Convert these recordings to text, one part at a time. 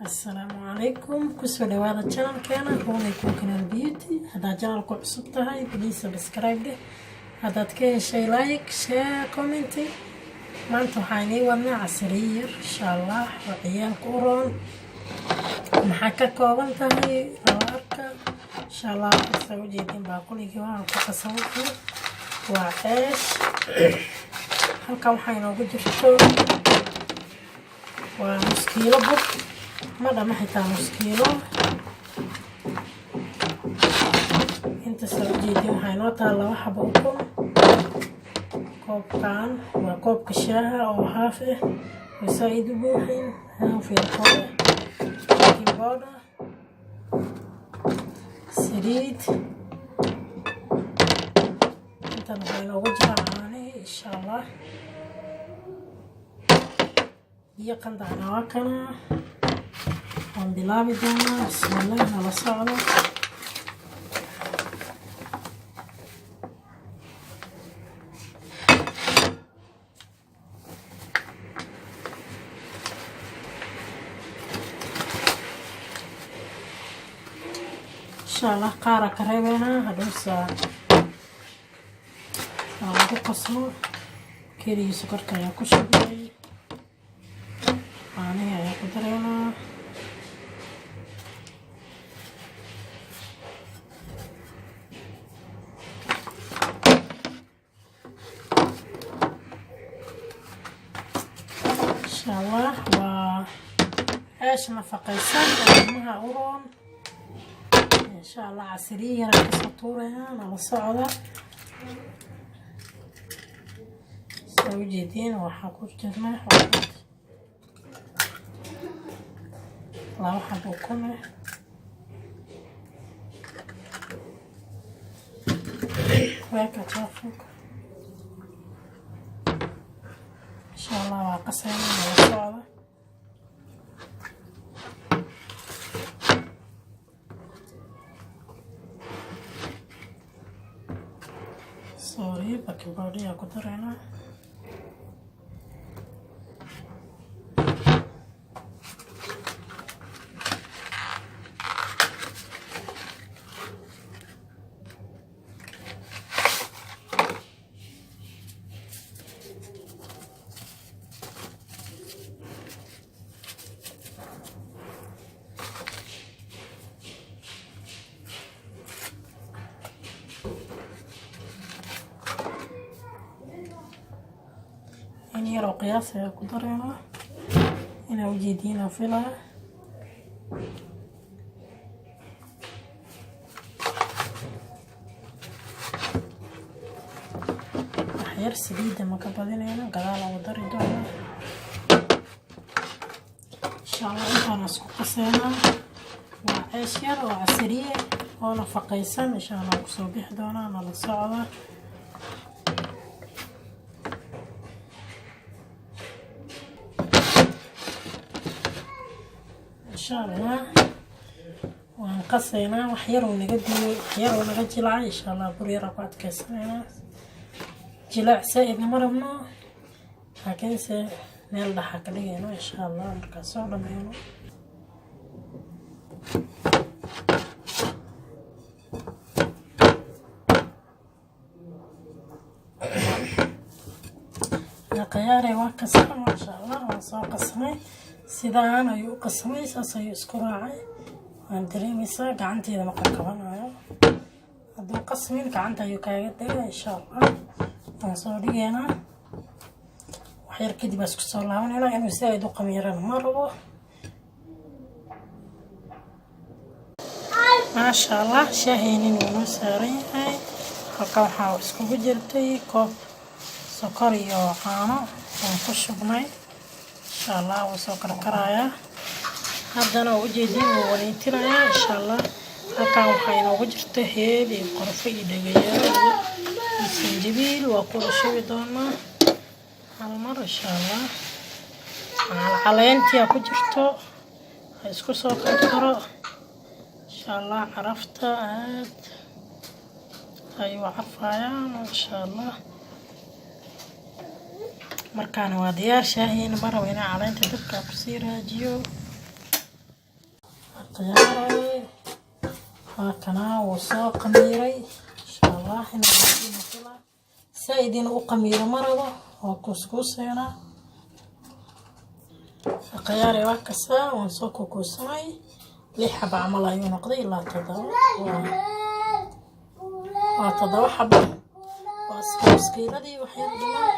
Asalaamu calaykum, kusoo dhawaada channelkeena Hoolay Cooking and Beauty. Haddaad channelku cusub tahay, please subscribe dheh. Haddaad ka heshay, like, share, comment. Maanta waxaa inii wadnaa casariye yar, insha Allah, oo ciyaalka u roon. Maxaa ka kooban tahay arka, insha Allah. Saa ujeedin, baaquligii waxaan ku qasan waa ceesh. Halkan waxaa inoogu jirto waa nus kiilo bur, ma dhama xitaa nus kiilo. Inta saa ujeedin, waxaa inoo taha laba xabo ukun. Koobkan waa koobka shaaha oo half ah oo saa-id u buuxin, half yar koob ah, baking powder, saliid. Intan waxaa inoogu jira caanihii, insha Allah. Biyo qandacna waa kana. Waan bilaabi doonaa, bismillah, nala socdo. Insha Allah, qaara ka reebeynaa hadhowsa aan lagu qasmo. Keligii sokorta ayaa ku shubnay, caanihii ayaa ku dareynaa. Insha Allah, waa ceesh nafaqaysan oo ilmaha u roon, insha Allah. Casiriye yaraan kasoo tuuraynaa, nala socda. Saa ujeediin, waxaa ku jirna laba xabo ukun ah. Weelka telefonka, insha Allah, waa qasayna, nala socda. Sorry, baking powder ayaa ku dareynaa. In yaroo qiyaas ayaa ku dareynaa, inaa ujeediinaa filaya. Waxyar saliidda ma ka badinayno, gadaal ugu dari doonaa, insha Allah. Intaan isku qaseynaa, waa ceesh yar oo casariye oo nafaqaysan, insha Allah. Kusoo bixi doonaa, nala socda. Insha Allah, waan qasaynaa. Wax yar uu naga diyey, wax yar uu naga jilcay, insha Allah. Bur yaraa ku adkeysanaynaa. Jilaac saa-idna ma rabno, laakiinse meel dhaxa ka dhigayno, insha Allah, markaa soo dhameyno. Khiyaare, waa kasa, maasha Allah. Waan soo qasnay, sidaan ayuu u qasmay, saas ayuu isku raacay. Waan dareemaysaa, gacanteeda ma qaqabanayo. Hadduu qasmin, gacanta ayuu kaaga dega, insha Allah. Waan soo dhigaynaa, waxyar kadib aa isku soo laabanayna. Inuu zaa-id u qamiirana ma rabo. Maasha Allah, shaahaynin wuu noo saaran yahay. Halka waxaa iskugu jirtay koob sokor iyo caano waan ku shubnay, insha Allah. Wuu soo karkarayaa haddana, waa ujeediin, wuu waniintinayaa, insha Allah. Halkan waxaa inoogu jirta heel iyo qorfo iyo dhagayaalo iyo sanjabiil. Waa kuwada shubi doonaa hal mar, insha Allah. Caleentii ku jirto ha isku soo karkaro, insha Allah. Carafta aad ayuu carfayaa, maasha Allah. Markaana waa diyaar shaahiina. Ma rabo inaa caleenta dabka kusii raajiyo. Khiyaaray, waa kanaa, wuu soo qamiiray. Insha Allah inaa saa-id inuu u qamiiro ma rabo, waa kuuskuuseynaa. Khiyaari, waa kasaa, waan soo kukuusanay. Lix xaba camal ayuu noqday ilaa 7, waa 7 xaba. Waa iskiiladii waxyar dhiman.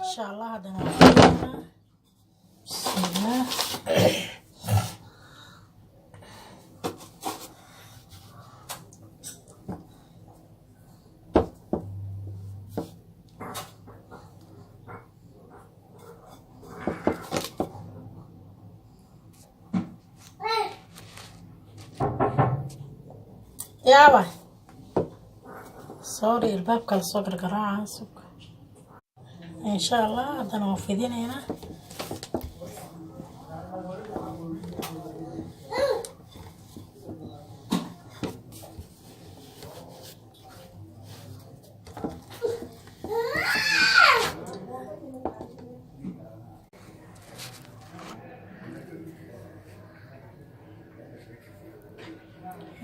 Insha Allah haddana waa fiirinaa. Bismillah. Yaaba, sorry, albaabka lasoo gargaraaca, sug. Insha Allah haddana waa fidinaynaa.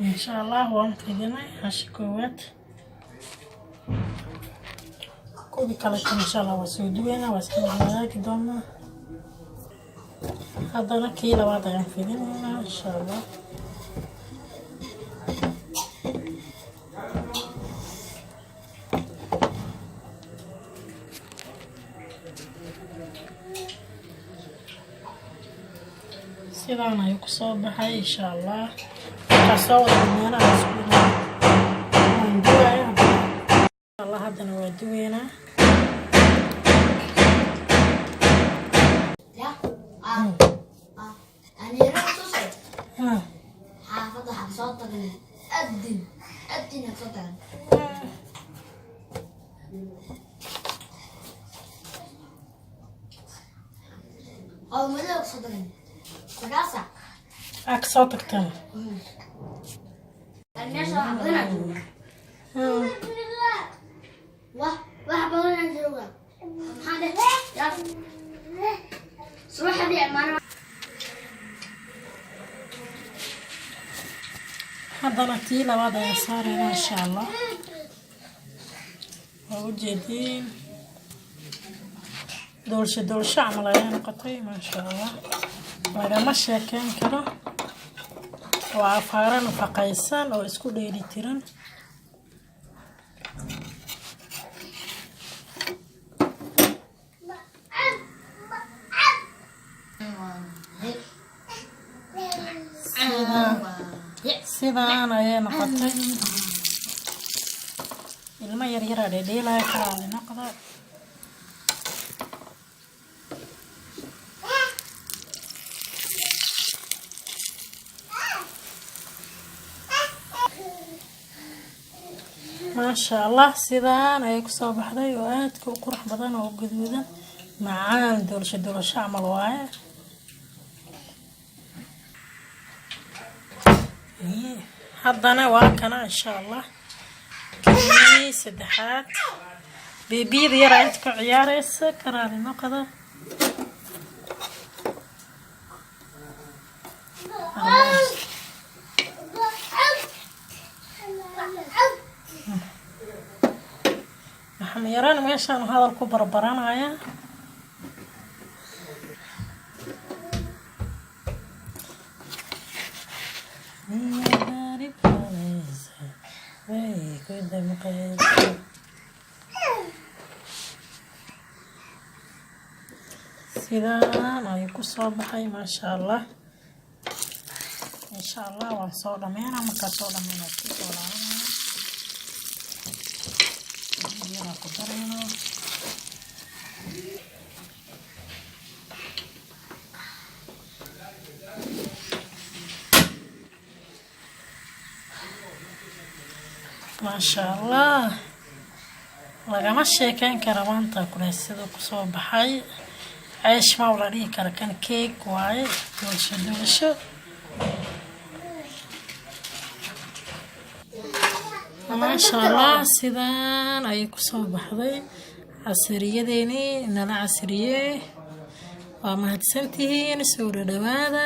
Insha Allah waan fidinay hasha koowaad. Kuwii kaleetan insha Allah waa soo duweynaa, waa iska wadaagi doonaa. Haddana kii labaad ayaan fidinaynaa, insha Allah. Sidaan ayuu kusoo baxay. Insha Allah markaa soo wada dhameena isku waan duwaya. Insha Allah haddana waa duweynaa. Ya, aniga tusay. Xaafadda waxaan soo tagnay adin adin aan soo tagnay. Oo madow soo tagnay markaasa. Aa, kasoo tagteen? Meesha wax badanaa jooga. Wax badanaa jooga. Maxaa dheh ya subaxdii maalin. Haddana tii labaad ayaa saaraynaa, insha Allah. Waa ujeediin, doolsho doolsho camal ayaa noqotay. Maasha Allah, lagama sheekeyn karo. Waa afaaro nafaqaysan oo isku dheeli tiran. Sidaan ayay noqotay. Ilmo yaryaraa dhedheelaya, kalaali noqda. Maasha Allah, sidaan ayay kusoo baxday oo aadka u qurux badan oo gaduudan, macaan, doolsho doolsho camal waaye. Haddana waa kana, insha Allah, kii saddexaad. Beebiyada yaraa inta ku ciyaareysa, karaali noqda. Maxamed yaraan meeshaan hadal ku barbaranaya. Way ku damqaysa. Sidaan ayuu kusoo baxay, maasha Allah. Insha Allah waan soo dhameynaa. Markaa soo dhameyna isku soo laabanaya, yaraa ku dareynaa. Maasha Allah, lagama sheekeyn kara maanta kule siduu kusoo baxay. Ceesh ma la dhihi kara, kan keeg waaye, doolsho doolsho. Maasha Allah, sidaan ayay kusoo baxday. Casariyadeenii nala casriyee. Waa mahadsantihiin, soo dhadhawaada.